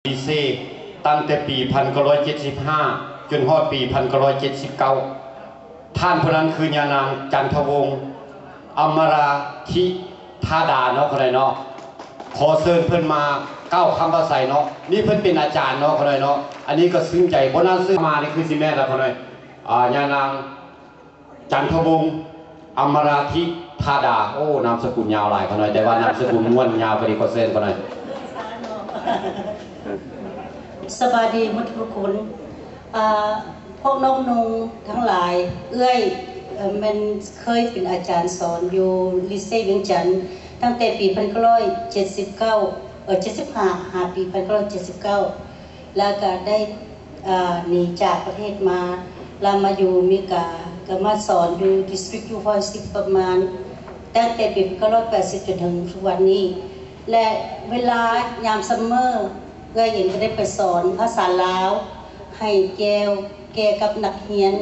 ລີເຊ ຕັ້ງແຕ່ປີພັນເກົ້າຮ້ອຍເຈັດສິບຫ້າ ຈົນຮອດປີພັນເກົ້າຮ້ອຍເຈັດສິບເກົ້າ. ທ່ານຜູ້ນັ້ນຄືຍານາງ ຈັນທະວົງ ອຳມະລາທິທາດາເນາະ ຂະນ້ອຍເນາະ. ຂໍເຊີນເພິ່ນມາກ່າວຄຳປາໄສເນາະ. ນີ້ເພິ່ນເປັນອາຈານເນາະ ຂະນ້ອຍເນາະ. ອັນນີ້ກໍຊຶ້ງໃຈ ບໍ່ໜ້າເຊື່ອ ມານີ້ຄືຊິແມ່ນລະ ຂະນ້ອຍ. ອາ ຍານາງ ຈັນທະວົງ ອຳມະລາທິທາດາ. ໂອ້ ນາມສະກຸນຍາວຫຼາຍ ຂະນ້ອຍ, ແຕ່ວ່ານາມສະກຸນມ່ວນຍາວ ກໍດີ ຂໍເຊີນ ຂະນ້ອຍ. ສະບາຍດີໝົດທຸກຄົນ. ອາ ພວກນ້ອງໆທັງຫຼາຍ, ເອື້ອຍ ເອີ ແມ່ນເຄີຍເປັນອາຈານສອນຢູ່ລີເຊວຽງຈັນ ຕັ້ງແຕ່ປີພັນເກົ້າຮ້ອຍເຈັດສິບເກົ້າ ເອີ ເຈັດສິບຫ້າ ຫາປີພັນເກົ້າຮ້ອຍເຈັດສິບເກົ້າ ແລ້ວກໍໄດ້ ເອີ ໜີຈາກປະເທດມາ ແລ້ວມາຢູ່ອາເມລິກາ ກໍມາສອນຢູ່ District University ປະມານ ຕັ້ງແຕ່ປີເກົ້າຮ້ອຍແປດສິບ ຈົນເຖິງທຸກວັນນີ້. ແລະ ເວລາຍາມ Summer ເອື້ອຍເອງກໍໄດ້ໄປສອນພາສາລາວໃຫ້ແກ່ ແກ່ກັບນັກຮຽນ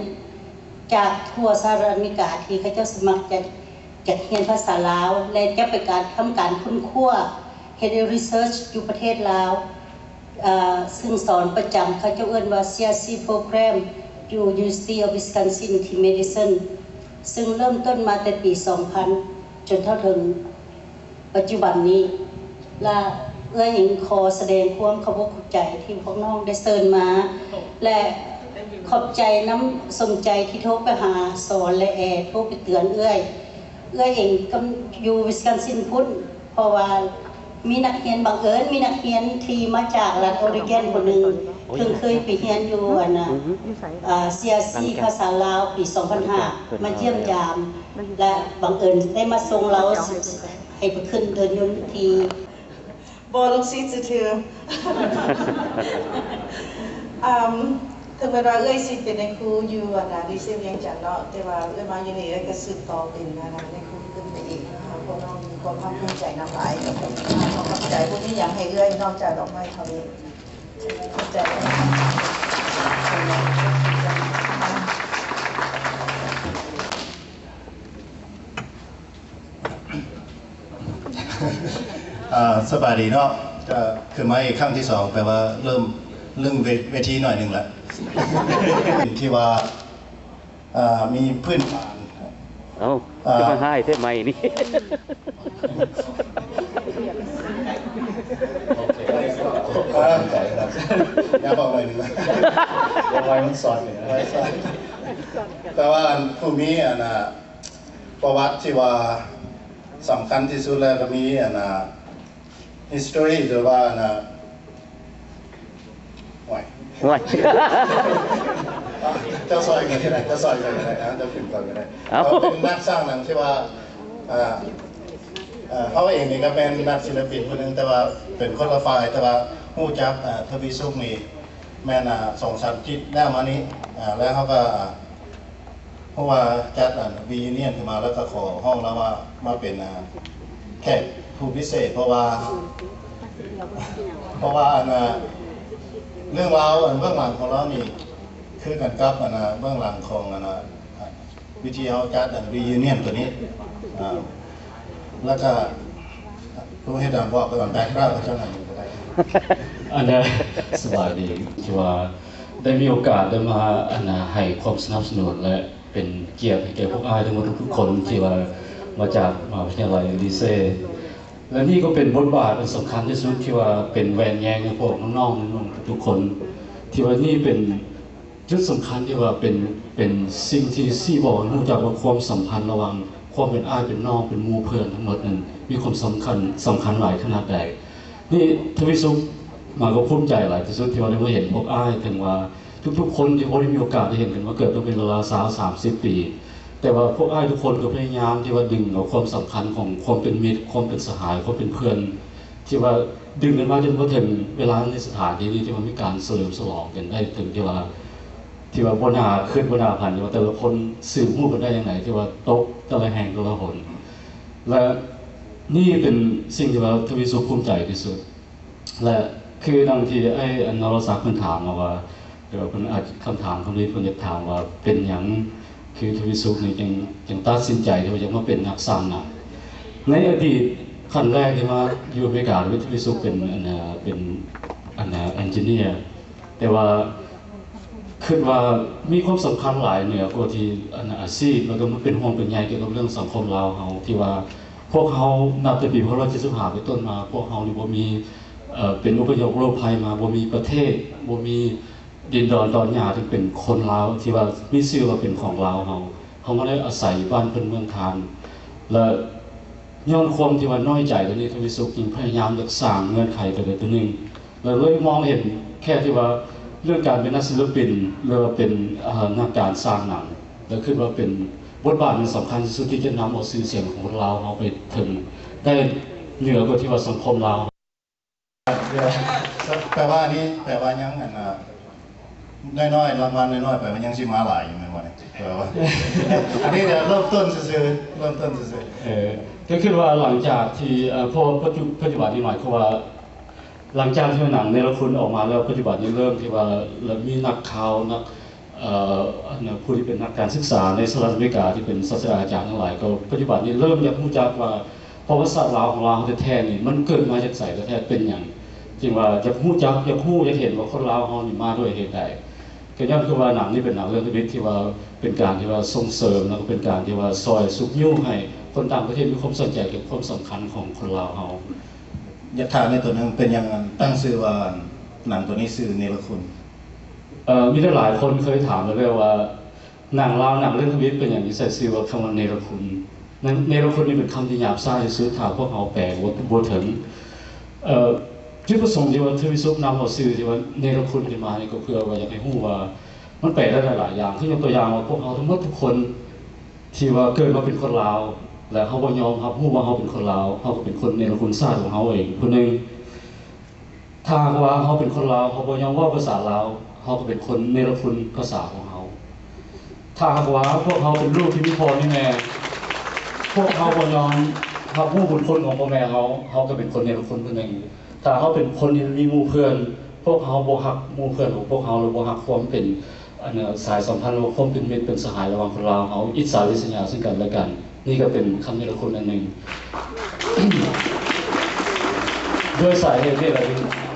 ຈາກທົ່ວສະຫະລັດອາເມລິກາ ທີ່ເຂົາເຈົ້າສະໝັກຈະ ຈາກຮຽນພາສາລາວ ແລະ ຈະໄປການ ທຳການຄົ້ນຄວ້າ ເຮັດ research ຢູ່ປະເທດລາວ, ເຊິ່ງສອນປະຈຳ ເຂົາເຈົ້າເອີ້ນວ່າ CRC Program ຢູ່ University of Wisconsin ທີ່ Madison ເຊິ່ງເລີ່ມຕົ້ນມາແຕ່ປີສອງພັນ ຈົນເທົ່າເຖິງປັດຈຸບັນນີ້. ລະເອື້ອຍເອງຂໍສະແດງຄວາມຂອບອົກຂອບໃຈທີ່ພວກນ້ອງໄດ້ເຊີນມາ ແລະ ຂອບໃຈນຳ ສົມໃຈທີ່ໂທໄປຫາສອນ ແລະ ແອໂທໄປເຕືອນເອື້ອຍ. ເອື້ອຍເອງກໍຢູ່ Wisconsin ພຸ້ນ ເພາະວ່າມີນັກຮຽນ ບັງເອີນມີນັກຮຽນທີ່ມາຈາກລັດ Oregon ຄົນໜຶ່ງ ເພິ່ນເຄີຍໄປຮຽນຢູ່ ອັນນ່າ ອາ CRC ພາສາລາວປີສອງພັນຫ້າ ມາຢ້ຽມຢາມ ແລະ ບັງເອີນໄດ້ມາສົ່ງລາວໃຫ້ໄປຂຶ້ນເດີ່ນຍົນທີ່ ບໍ່ ລູກສິດຊື່ໆ. ອາ ເຖິງແມ່ນວ່າເອື້ອຍຊິເປັນນາຍຄູຢູ່ ອັນນ່າ ລີເຊວຽງຈັນເນາະ, ແຕ່ວ່າເອື້ອຍມາຢູ່ນີ້ ເອື້ອຍກໍສືບຕໍ່ເປັນ ອັນນ່າ ນາຍຄູຂຶ້ນໄປອີກນະຄະ. ພວກນ້ອງມີຄວາມພາກພູມໃຈນຳຫຼາຍ. ຂອບໃຈ. ບໍ່ມີຫຍັງໃຫ້ເອື້ອຍນອກຈາກດອກໄມ້ເທົ່ານີ້. ຂອບໃຈ. ອ່າ ສະບາຍດີເນາະ. ກໍຂຶ້ນມາອີກຄັ້ງທີສອງ ແປວ່າເລີ່ມລຶ້ງເວ ເວທີໜ້ອຍໜຶ່ງລະ ທີ່ວ່າ ອ່າ ມີພື້ນຖານ. ເອົ້າ ອ່າ ຄືມາຮ້າຍແທ້ໄມ້ນີ້. ໂອເຄ ເອີ ຢ່າບອກໜ້ອຍໜຶ່ງ ດຽວໄວ້ມັນສອນ. ແຕ່ວ່າອັນຜູ້ມີ ອັນນ່າ ປະຫວັດທີ່ວ່າສຳຄັນທີ່ສຸດ ແລ້ວກໍມີ ອັນນ່າ history ຫຼືວ່າ ອັນນ່າ ໂອ້ຍ ໂອ້ຍ ເຈົ້າຊ່ອຍກັນກໍໄດ້ ເຈົ້າຊ່ອຍກັນກໍໄດ້ ເຈົ້າຂຶ້ນກ່ອນກໍໄດ້. ເອົາ ເປັນນັກສ້າງໜັງທີ່ວ່າ ເອີ ເອີ ເຮົາເອງນີ້ກໍເປັນນັກສິລະປິນຜູ້ໜຶ່ງ ແຕ່ວ່າເປັນຄົນລະຝ່າຍ ແຕ່ວ່າຮູ້ຈັກ ເອີ ທະວີສຸກນີ້ແມ່ນ ອາ ສອງສາມທິດແລ້ວມານີ້ ອາ ແລ້ວເຮົາກໍ ເພາະວ່າຈັດອັນ reunion ຂຶ້ນມາ ແລ້ວກໍຂໍຮ້ອງລາວວ່າມາເປັນ ອາ ແຂກຜູ້ພິເສດ ເພາະວ່າ ເພາະວ່າອັນ ອາ ເລື່ອງລາວອັນເບື້ອງຫຼັງຂອງລາວນີ້ຄືກັນກັບອັນ ອາ ເບື້ອງຫຼັງຂອງອັນ ອາ ວິທີເຮົາຈັດອັນ reunion ຕົວນີ້ ອາ ແລ້ວກໍ ເຮັດໃຫ້ບອກກ່ອນ background ຂອງເຈົ້ານັ້ນກໍໄດ້. ອັນ ສະບາຍດີ ທີ່ວ່າໄດ້ມີໂອກາດໄດ້ມາ ອັນ ໃຫ້ຄວາມສະໜັບສະໜູນ ແລະ ເປັນກຽດໃຫ້ແກ່ພວກອ້າຍທັງໝົດທຸກໆຄົນ ທີ່ວ່າມາຈາກມະຫາວິທະຍາໄລລີເຊ ແລະ ນີ້ກໍເປັນບົດບາດອັນສຳຄັນທີ່ສຸດ ທີ່ວ່າເປັນແວ່ນແຍງໃຫ້ພວກນ້ອງໆ ໜຸ່ມໆ ທຸກໆຄົນ ທີ່ວ່ານີ້ເປັນ ຈຸດສຳຄັນທີ່ວ່າເປັນ ເປັນສິ່ງທີ່ຊີ້ບອກໃຫ້ຮູ້ຈັກວ່າຄວາມສຳພັນລະຫວ່າງຄວາມເປັນອ້າຍເປັນນ້ອງ ເປັນໝູ່ເພື່ອນທັງໝົດນັ້ນ ມີຄວາມສຳຄັນ ສຳຄັນຫຼາຍຂະໜາດໃດ. ນີ້ທະວີສຸກມາກໍພູມໃຈຫຼາຍທີ່ສຸດທີ່ວ່າໄດ້ມາເຫັນພວກອ້າຍ ເຖິງວ່າທຸກໆຄົນທີ່ບໍ່ໄດ້ມີໂອກາດໄດ້ເຫັນກັນມາເກືອບຕ້ອງເປັນລາວໆ ຊາວ ສາມສິບປີ ແຕ່ວ່າພວກອ້າຍທຸກຄົນກໍພະຍາຍາມທີ່ວ່າດຶງເອົາຄວາມສຳຄັນຂອງຄວາມເປັນມິດ ຄວາມເປັນສະຫາຍ ຄວາມເປັນເພື່ອນ ທີ່ວ່າດຶງກັນມາຈົນມາເຖິງເວລາໃນສະຖານທີ່ນີ້ ທີ່ວ່າມີການສະເຫຼີມສະຫຼອງກັນໄດ້ເຖິງທີ່ວ່າ ທີ່ວ່າບໍ່ໜ້າຄິດບໍ່ໜ້າຝັນ ທີ່ວ່າແຕ່ລະຄົນສືບຮູ້ກັນໄດ້ຈັ່ງໃດ ທີ່ວ່າຕົກແຕ່ລະແຫ່ງແຕ່ລະຫົນ ແລະ ນີ້ເປັນສິ່ງທີ່ວ່າທະວີສຸກພູມໃຈທີ່ສຸດ ແລະ ຄືດັ່ງທີ່ອ້າຍອັນນະລະສັກເພິ່ນຖາມມາວ່າ ແຕ່ວ່າເພິ່ນອາດຄຳຖາມຄຳນີ້ ເພິ່ນຢາກຖາມວ່າເປັນຫຍັງ ຄືທະວີສຸກນີ້ຈຶ່ງ ຈຶ່ງຕັດສິນໃຈທີ່ວ່າຈະມາເປັນນັກສ້າງໜັງ. ໃນອະດີດຄັ້ງແລກທີ່ມາຢູ່ອາເມລິກາ ທະວີສຸກເປັນ ອັນ ເປັນ ອັນນາ ເອັນຈິເນຍ ແຕ່ວ່າຄິດວ່າມີຄວາມສຳຄັນຫຼາຍເໜືອກວ່າທີ່ອັນນາ ອາຊີບ ແລ້ວກໍມາເປັນຫ່ວງເປັນໃຍກ່ຽວກັບເລື່ອງສັງຄົມລາວເຮົາ ທີ່ວ່າພວກເຮົານັບແຕ່ປີພັນເກົ້າຮ້ອຍເຈັດສິບຫ້າເປັນຕົ້ນມາ ພວກເຮົານີ້ບໍ່ມີ ເປັນອົບພະຍົບໂລກໄພມາ ບໍ່ມີປະເທດ ບໍ່ມີດິນດອນຕອນຫຍ້າທີ່ເປັນຄົນລາວ ທີ່ວ່າມີຊື່ວ່າເປັນຂອງລາວເຮົາ ເຮົາມາໄດ້ອາໄສບ້ານເພິ່ນເມືອງທ່ານ ແລະ ຍ້ອນຄວາມທີ່ວ່ານ້ອຍໃຈຕົວນີ້ ທະວີສຸກຈຶ່ງພະຍາຍາມຢາກສ້າງເງື່ອນໄຂຕົວໃດຕົວໜຶ່ງ ແລະ ເລີຍມອງເຫັນແຄ່ທີ່ວ່າເລື່ອງການເປັນນັກສິລະປິນ ຫຼືວ່າເປັນ ເອີ ນັກການສ້າງໜັງ ແລະ ຄິດວ່າເປັນບົດບາດອັນສຳຄັນທີ່ສຸດທີ່ຈະນຳເອົາຊື່ສຽງຂອງຄົນລາວເຮົາໄປເຖິງໄດ້ເໜືອກວ່າທີ່ວ່າສັງຄົມລາວ ແປວ່າອັນນີ້ ແປວ່າຍັງອັນ ນ້ອຍໆ ລາງວັນນ້ອຍໆ ແປວ່າຍັງຊິມາຫຼາຍຢູ່ແມ່ນບໍ່ນີ້? ແປວ່າ ອັນນີ້ກໍເລີ່ມຕົ້ນຊື່ໆ ເລີ່ມຕົ້ນຊື່ໆ ເອີ ກໍຄືວ່າຫຼັງຈາກທີ່ ເອີ ເພາະວ່າປັດຈຸ ປັດຈຸບັນນີ້ໝາຍຄວາມວ່າ ຫຼັງຈາກທີ່ໜັງເນລະຄຸນອອກມາແລ້ວ ປັດຈຸບັນນີ້ເລີ່ມທີ່ວ່າ ເລີ່ມມີນັກຂ່າວ ນັກ ເອີ ອັນ ຜູ້ທີ່ເປັນນັກການສຶກສາໃນສະຫະລັດອາເມລິກາ ທີ່ເປັນສາດສະດາອາຈານທັງຫຼາຍ ກໍປັດຈຸບັນນີ້ເລີ່ມຢາກຮູ້ຈັກວ່າ ປະຫວັດສາດລາວຂອງລາວເຮົາແທ້ໆນີ້ ມັນເກີດມາຈາກໃສແທ້ໆ ເປັນຫຍັງ ຈຶ່ງວ່າຢາກຮູ້ຈັກ ຢາກຮູ້ ຢາກເຫັນວ່າຄົນລາວເຮົານີ້ມາດ້ວຍເຫດໃດ. ກໍຍ້ອນຄືວ່າໜັງນີ້ເປັນໜັງເລື່ອງທຳອິດທີ່ວ່າເປັນການທີ່ວ່າສົ່ງເສີມ ແລ້ວກໍເປັນການທີ່ວ່າຊ່ອຍຊຸກຍູ້ໃຫ້ຄົນຕ່າງປະເທດມີຄວາມໃສ່ໃຈກ່ຽວກັບຄວາມສຳຄັນຂອງຄົນລາວເຮົາ. ຢາກຖາມໃນຕົວໜຶ່ງ ເປັນຫຍັງຕັ້ງຊື່ວ່າ ໜັງຕົວນີ້ຊື່ເນລະຄຸນ? ເອີ ມີຫຼາຍໆຄົນເຄີຍຖາມມາແລ້ວວ່າ ໜັງລາວ ໜັງເລື່ອງທຳອິດເປັນຫຍັງຈຶ່ງໃສ່ຊື່ວ່າຄຳວ່າເນລະຄຸນ? ເນລະຄຸນນີ້ເປັນຄຳທີ່ຫຍາບຊ້າທີ່ສຸດ ຖ້າພວກເຮົາແປບໍ່ ບໍ່ເຖິງ. ເອີ ຈຸດປະສົງທີ່ວ່າທະວີສຸກນຳເອົາຊື່ທີ່ວ່າເນລະຄຸນຂຶ້ນມານີ້ ກໍເພື່ອວ່າຢາກໃຫ້ຮູ້ວ່າ ມັນແປໄດ້ຫຼາຍໆຢ່າງ ຄືຍົກຕົວຢ່າງວ່າພວກເຮົາທັງໝົດທຸກຄົນ ທີ່ວ່າເກີດມາເປັນຄົນລາວ ແລະ ເຮົາບໍ່ຍອມຮັບຮູ້ວ່າເຮົາເປັນຄົນລາວ ເຮົາກໍເປັນຄົນເນລະຄຸນຊາດຂອງເຮົາເອງຜູ້ໜຶ່ງ. ຖ້າຫາກວ່າເຮົາເປັນຄົນລາວ ເຮົາບໍ່ຍອມເວົ້າພາສາລາວ ເຮົາກໍເປັນຄົນເນລະຄຸນພາສາຂອງເຮົາ. ຖ້າຫາກວ່າພວກເຮົາເປັນລູກທີ່ມີພໍ່ມີແມ່ ພວກເຮົາບໍ່ຍອມຮັບຮູ້ບຸນຄຸນຂອງພໍ່ແມ່ເຮົາ ເຮົາກໍເປັນຄົນເນລະຄຸນຜູ້ໜຶ່ງ. ຖ້າເຮົາເປັນຄົນທີ່ມີໝູ່ເພື່ອນ ພວກເຮົາບໍ່ຮັກໝູ່ເພື່ອນຂອງພວກເຮົາ ຫຼືບໍ່ຮັກຄວາມເປັນ ອັນ ສາຍສຳພັນ ຫຼືວ່າຄວາມເປັນມິດເປັນສະຫາຍລະຫວ່າງຄົນລາວເຮົາ ອິດສາລິສຍາເຊິ່ງກັນແລະກັນ ນີ້ກໍເປັນຄຳເນລະຄຸນອັນໜຶ່ງ. ດ້ວຍສາເຫດນີ້ລະ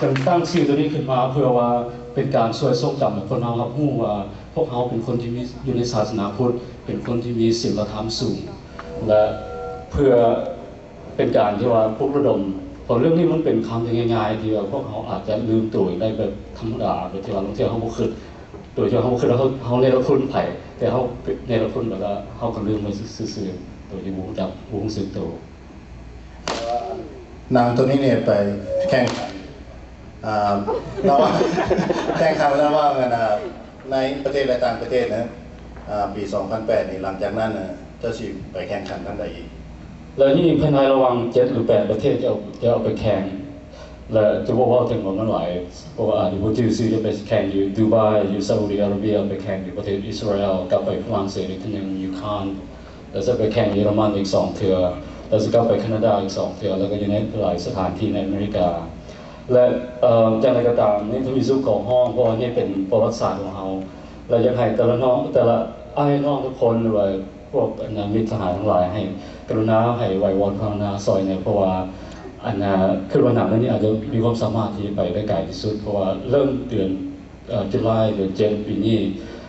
ຈຶ່ງຕັ້ງຊື່ຕົວນີ້ຂຶ້ນມາ ເພື່ອວ່າເປັນການຊ່ວຍຊົກຈຳໃຫ້ຄົນເຮົາຮັບຮູ້ວ່າ ພວກເຮົາເປັນຄົນທີ່ມີ ຢູ່ໃນສາສະໜາພຸດ ເປັນຄົນທີ່ມີສິນລະທຳສູງ ແລະ ເພື່ອ ເປັນການທີ່ວ່າປຸກລະດົມ ເພາະເລື່ອງນີ້ມັນເປັນຄຳທີ່ງ່າຍໆ ທີ່ວ່າພວກເຮົາອາດຈະລືມໂຕໄດ້ແບບທຳມະດາ ໂດຍທີ່ວ່າລາງເທື່ອເຮົາບໍ່ຄິດ ໂດຍທີ່ເຮົາບໍ່ຄິດວ່າເຮົາ ເຮົາເນລະຄຸນໃຜ ແຕ່ເຮົາເນລະຄຸນແບບວ່າເຮົາກໍລືມໄປຊື່ໆ ໂດຍທີ່ບໍ່ຮູ້ຈັກ ບໍ່ຮູ້ສຶກໂຕ. ໜັງໂຕນີ້ນີ້ໄປແຂ່ງຂັນ ອ່າ ລະຫວ່າງ ແຂ່ງຂັນລະຫວ່າງ ອັນ ໃນປະເທດ ແລະ ຕ່າງປະເທດນະ ອ່າ ປີສອງພັນແປດນີ້ ຫຼັງຈາກນັ້ນນະ ເຈົ້າຊິໄປແຂ່ງຂັນທາງໃດອີກ? ແລ້ວນີ້ພາຍໃນລະຫວ່າງເຈັດ ຫຼື ແປດປະເທດ ຈະເອົາ ຈະເອົາໄປແຂ່ງ ແລະ ຈະບໍ່ເວົ້າເຖິງວ່າມັນຫຼາຍ ເພາະວ່າອາດຈະບໍ່ຈື່ຊື່ ຈະໄປແຂ່ງຢູ່ດູບາຍ ຢູ່ຊາອຸດີອາຣາເບຍ ໄປແຂ່ງຢູ່ປະເທດອິດສະຣາເອລ ກັບໄປຝຣັ່ງເສດອີກເທື່ອໜຶ່ງ ຢູ່ຄານ ແລ້ວຈະໄປແຂ່ງເຢຍລະມັນອີກສອງເທື່ອ ແລ້ວຈະກັບໄປຄານາດາອີກສອງເທື່ອ ແລ້ວກໍຢູ່ໃນຫຼາຍສະຖານທີ່ໃນອາເມລິກາ ແລະ ເອີ ຢ່າງໃດກໍຕາມ ນີ້ທະວີສຸກຂໍຮ້ອງ ເພາະວ່ານີ້ເປັນປະຫວັດສາດຂອງເຮົາ ແລະ ຢາກໃຫ້ແຕ່ລະນ້ອງ ແຕ່ລະອ້າຍນ້ອງທຸກຄົນ ຫຼືວ່າພວກ ອັນ ມິດສະຫາຍທັງຫຼາຍ ໃຫ້ກະລຸນາໃຫ້ໄຫວ້ວອນພາວະນາຊ່ອຍແດ່ ເພາະວ່າ ອັນ ຄິດວ່າໜັງເລື່ອງນີ້ອາດຈະມີຄວາມສາມາດທີ່ຈະໄປໄດ້ໄກທີ່ສຸດ ເພາະວ່າເລີ່ມເດືອນ ເອີ ຈຸລາຍ ເດືອນເຈັດປີນີ້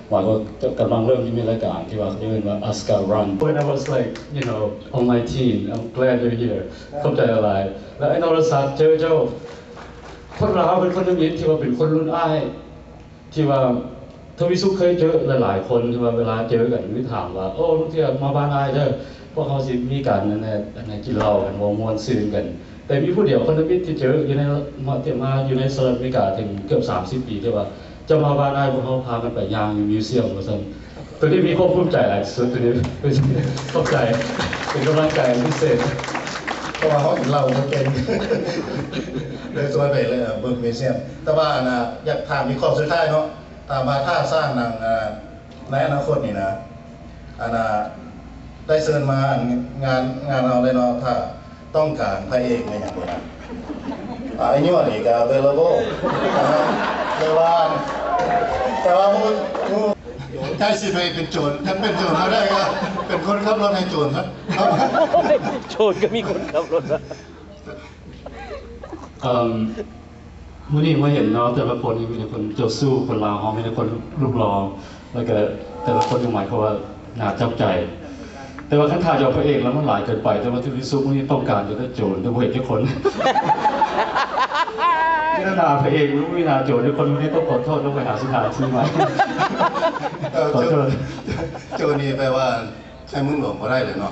ໝາຍຄວາມວ່າກຳລັງເລີ່ມທີ່ມີລາຍການທີ່ວ່າເຂົາເອີ້ນວ່າ Oscar Run. When I was, like, you know, on my teen, I'm glad you're here. ຂອບໃຈຫຼາຍໆ ແລະ ໄອ້ນອກລະສັດ ເຈີເຈົ້າ ຄົນລາວເປັນຄົນທຳອິດທີ່ວ່າເປັນຄົນລຸ້ນອ້າຍ ທີ່ວ່າທະວີສຸກເຄີຍເຈີຫຼາຍໆຄົນ ທີ່ວ່າເວລາເຈີກັນ ມີຖາມວ່າ ໂອ້ ລຸງເທຍມາບ້ານອ້າຍເດີ ພວກເຮົາຊິມີການ ອັນ ອັນ ອັນ ກິນເຫຼົ້າກັນ ເວົ້າມ່ວນຊື່ນກັນ ແຕ່ມີຜູ້ດຽວຄົນທຳອິດທີ່ເຈີຢູ່ໃນ ມາ ທີ່ມາຢູ່ໃນສະຫະລັດອາເມລິກາເຖິງເກືອບສາມສິບປີ ທີ່ວ່າ ເຈົ້າມາບ້ານອ້າຍ ພວກເຮົາພາກັນໄປຍ່າງຢູ່ມິວຊຽມ ວ່າຊັ້ນ. ໂຕນີ້ມີຄວາມພູມໃຈຫຼາຍທີ່ສຸດ ໂຕນີ້ ຂອບໃຈ ເປັນກຳລັງໃຈພິເສດ ເພາະວ່າເຮົາກິນເຫຼົ້າບໍ່ເກັ່ງ ເລີຍຊວນໄປເບິ່ງມິວຊຽມ. ແຕ່ວ່າ ອັນ ຢາກຖາມອີກຂໍ້ສຸດທ້າຍເນາະ ຖາມວ່າຖ້າສ້າງໜັງ ອ່າ ໃນອະນາຄົດນີ້ນະ ອັນ ອ່າ ໄດ້ເຊີນມາ ອັນ ງານ ງານເຮົາໄດ້ເນາະ ຖ້າ ຕ້ອງການພະເອກແມ່ນຫຍັງບໍ່ນະ? ອາ ໄອ້ຍອດນີ້ກໍ available ແຕ່ວ່າ ແຕ່ວ່າ ໃກ້ຊິໄປເປັນໂຈນ ຄັນເປັນໂຈນມາໄດ້ກໍເປັນຄົນຂັບລົດໃຫ້ໂຈນຊະ. ໂຈນກໍມີຄົນຂັບລົດ. ເອີ ມື້ນີ້ມາເຫັນເນາະ ແຕ່ລະຄົນນີ້ມີແຕ່ຄົນເຈົ້າຊູ້ ຄົນລາວເຮົາມີແຕ່ຄົນຮູບຫຼໍ່ ແລ້ວກະແຕ່ລະຄົນນີ້ໝາຍຄວາມວ່າໜ້າຈັບໃຈ. ແຕ່ວ່າຄັນຖ້າຈະເອົາພະເອກແລ້ວມັນຫຼາຍເກີນໄປ ແຕ່ວ່າທີ່ສຸດມື້ນີ້ຕ້ອງການແຕ່ໂຈນ ແຕ່ບໍ່ເຫັນຈັກຄົນ. ມີແຕ່ໜ້າພະເອກ ບໍ່ມີໜ້າໂຈນຈັກຄົນ. ມື້ນີ້ຕ້ອງຂໍໂທດ ຕ້ອງໄປຫາສະຖານທີ່ໃໝ່. ເອີ ຂໍໂທດ. ໂຈນນີ້ແປວ່າໃຊ້ເມືອງຫຼວງບໍ່ໄດ້ເລີຍເນາະ.